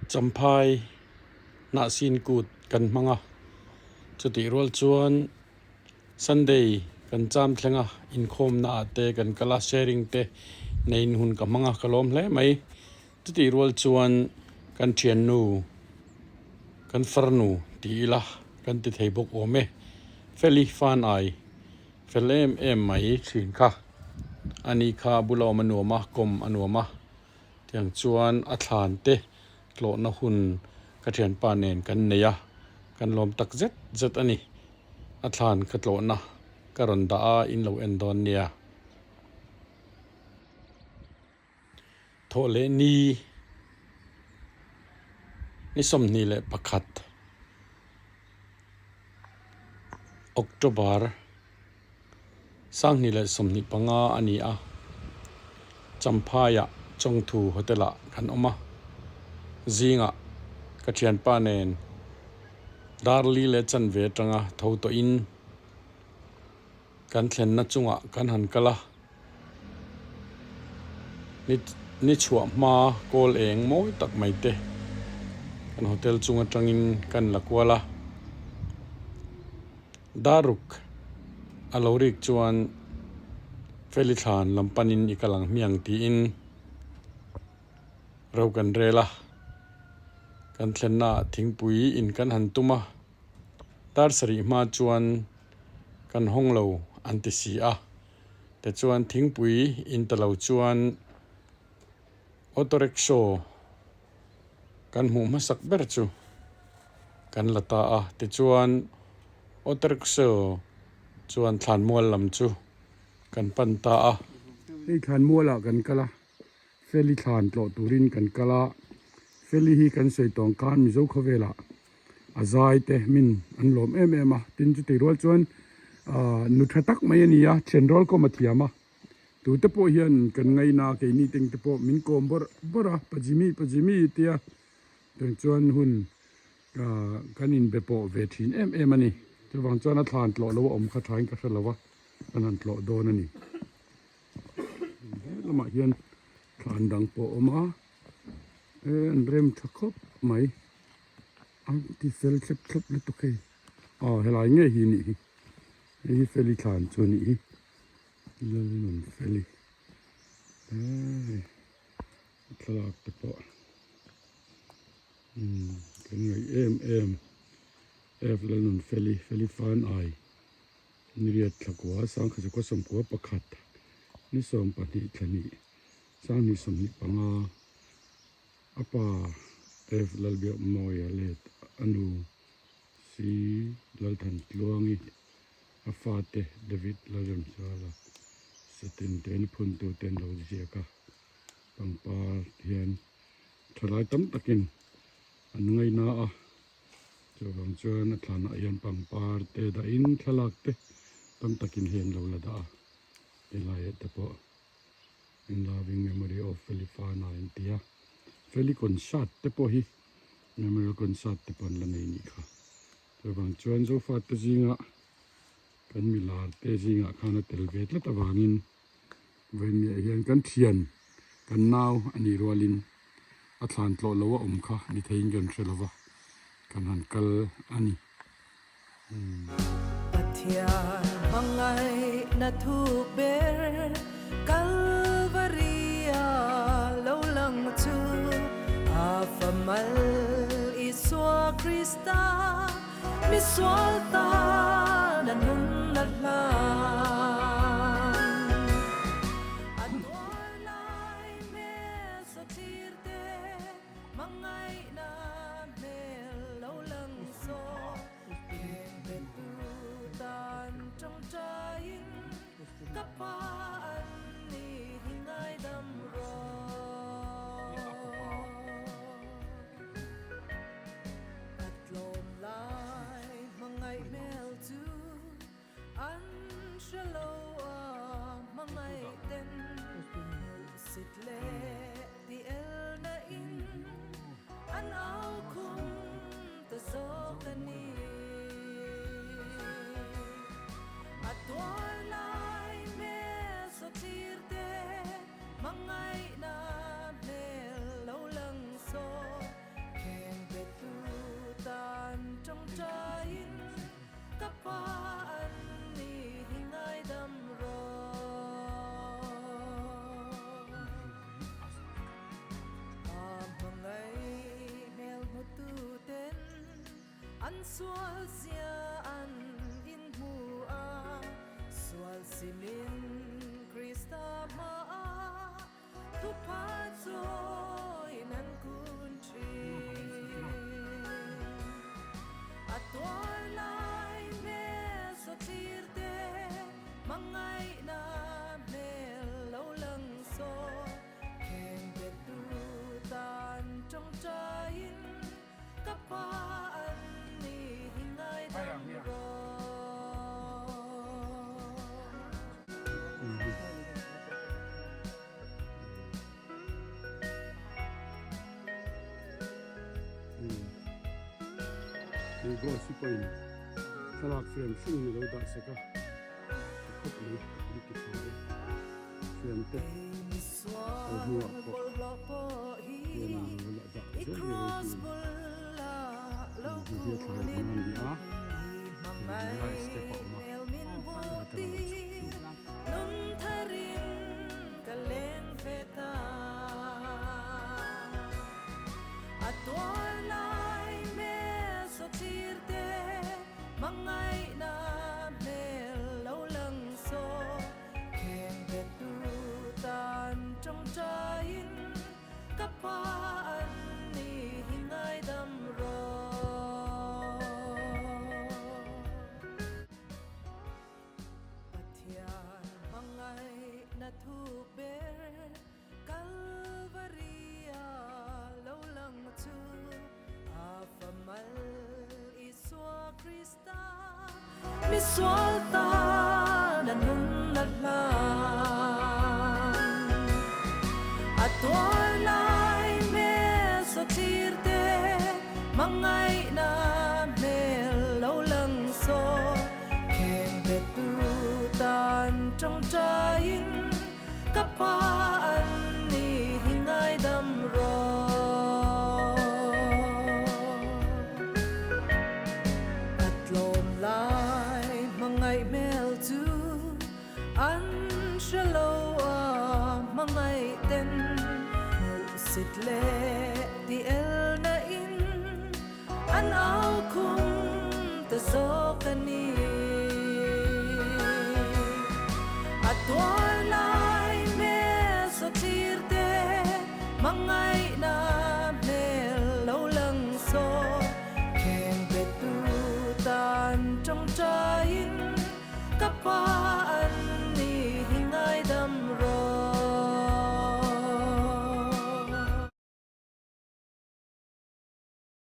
Champhai hnahsin kut kan hmang a, chutih rual chuan Sunday kan cham thleng a, inkhawmna ah te kan kal a, sharing te neiin hun ka hmang a, ka lawm hle mai. Chutih rual chuan kan thiannu, kan farnu ti ila kan ti thei bawk awm e, Feli Fanai fel em em mai thin kha. Ani kha a bula awm a nuam a, kawm a nuam a, tiang chuan a thlan te tlawhna hun ka thianpa nen kan nei a, kan lawm tak zet zet a ni. A thlan ka tlawhna ka rawn dah a, in lo en dawn nia. Thawh leh ni ni 21 October 2025 a ni a, Champhaiah Chawngthu Hotel ah kan awm a, zingah ka thianpa nen Darli leh chanve atanga tho tawhin Kan thlenna chungah kan han kal a, ni ni chhuah hma kawl eng mawi tak mai te kan hotel chung atangin kan la kual a, daruk a lo rik chuan Feli thlan lam panin i kal ang hmiang tiin ro kan rel a, kan thlenna ah thingpui in kan han tum a. Dar sarih hma chuan kan hawng lo an ti si a, tichuan thingpui in ta lo chuan auto rickshaw kan hmuh hmasak ber chu kan la ta a, tichuan auto rickshaw chuan thlanmual lam chu kan pan ta a. Hei thlanmualah kan kal a, Feli thlan tlawh turin kan kal a, Feli hi kan sawi tawng khan Mizo khawvelah a zai te min an lawm em em a tin chutih rual chuan ahh nu tha tak mai a ni a thian rual kawm a thiam a tute pawh hian kan ngaina keini teng te pawh min kawm bawrh bawrh a pa Jimmy pa Jimmy tia tiang chuan hun ahh kan inbe pawh ve thin em em a ni chuvang chuan a thlan tlawh lo a awm kha thain ka hre lo a kan han tlawh dawn a ni helamah hian thlan dang pawh a awm a e an rem tha khawp mai. A ti fel thlep thlep lutuk hei aw helai ngei hi nih hi hei hi feli thlan chu a nih hi lalnun feli eee thlalak te pawh umm kan ngaih em em f lalnun feli feli fan ai niriat thlakua sangkhazuka sawmkua pakhat ni 12 thlahnih sanghnih 25. A pa F Lalbiakmawia let a nu C Lalthantluangi, a fate David Lalremsuala, Satin te ni phuntu te an lo ziak a, pangpar hian thalai tam takin an ngaina a, chuvang chuan a thlanah hian pangpar te dahin thlalak te tam takin hei an lo la dah a, helaiah te pawh. In loving memory of Feli Fana an ti a, Feli concert te pawh hi memorial concert te pawh an la nei nih kha. Chuvang chuan Zofa te zinga kan milar te zingah khan a tel ve tlat avangin vawiinmiah hian kan thian kan nau a nih rualin a thlan tlawh lo a awm kha ni theiin kan hre lova kan han kal a ni. Pathian hmangaihna thuk ber Kalvaria lo lang chu a famal Isua Krista misual tan a nun a hlan. A tuar lai hmel sathir te Hmangaihna hmel lo lang saw Eng pe tu tan tawngtaiin ka pa an ni hi ngaidam rawh. A tlawm lai hmangaih hmel chu an hre lo. An sual zia an inhmu a, sual simin Krista hmaah thupha chawiin an kun thin. A tuar lai hmel sawthlir te hmangaihna hmel lo lang saw Kheng bet tu tan tawngtaiin ka pa an ni hi ngaidam rawh. Hei goal si pawhin thlalak frame hring in a lo dah sak a, tha khawp mai an ti tha e. Frame te kal hnuah pawh hian an lo la dah zel hi ropui a ni. Hei hi a thlalak hmang a ni a, hei lai step a awm a, helai atanga lo chhuk chu. Pathian hmangaihna thuk ber Kalvaria lo lang chu a famal Isua Krista misual tan a nun a hlan. A tuar lai hmel sawthlir te hmangaihna hmel lo lang saw Kheng bet tu tan tawngtaiin ka pa an ni hi ngaidam rawh. A tlawm lai hmangaih hmel chu an hre lo a hmangaih ten hmuhsit leh ti elna in An au khum ta zawk a ni. A tuar lai hmel sawthlir te hmangaihna hmel lo lang saw Kheng bet tu tan tawngtaiin ka pa.